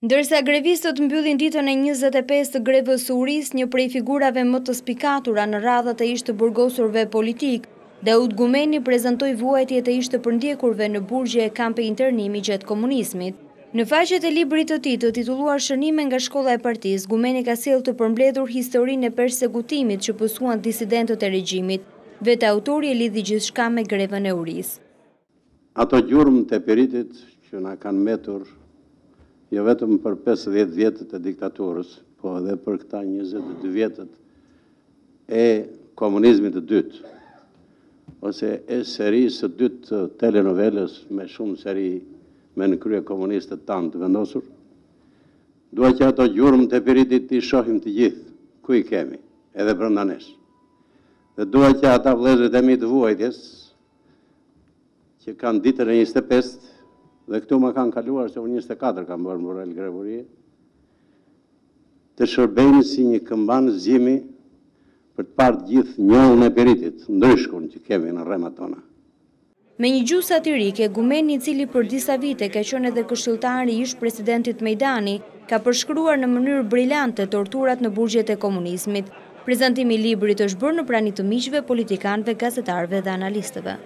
Ndërsa grevistët mbyllin ditën e 25 të grevës së urisë, një prej figurave më të spikatura në radhët e ish të burgosurve politikë, Daut Gumeni prezantoi vuajtjet e ish të përndjekurve në burgje e kampe internimi gjatë komunizmit. Në faqet e librit të tij të titulluar Shënime nga shkolla e partisë, Gumeni ka sjellë të përmbledhur historinë e persekutimit që pësuan disidentët e regjimit. Vetë autori e lidhi gjithçka me grevën e urisë. Ato gjurmë të piritit që na kanë mbetur jo vetëm për 50 vjetët e diktaturës, po edhe për këta 22 vjetët e komunizmit të dytë, ose e serisë së dytë të telenovelës me shumë seri me në krye komunistët tanë të vendosur, dua që ato gjurmë të piritit t'i shohim të gjithë, ku i kemi, edhe brenda nesh. Dhe dua që ata vëllezërit e mi të vuajtjes, që kanë ditën e 25 dhe këtu ma kanë kaluar se unë 24 kam bërë në Burrel grevë urie, të shërbejnë si një këmbanë zgjimi për të parë të gjithë njollën e piritit, ndryshkun që kemi në rremat tona. Me një gjuhë satirike, Gumeni i cili për disa vite ka qenë edhe këshilltar i ish-presidentit Mejdani, ka përshkruar në mënyrë brilante torturat në burgjet e komunizmit. Prezantimi i librit është bërë në prani të miqve, politikanëve, gazetarëve dhe analistëve.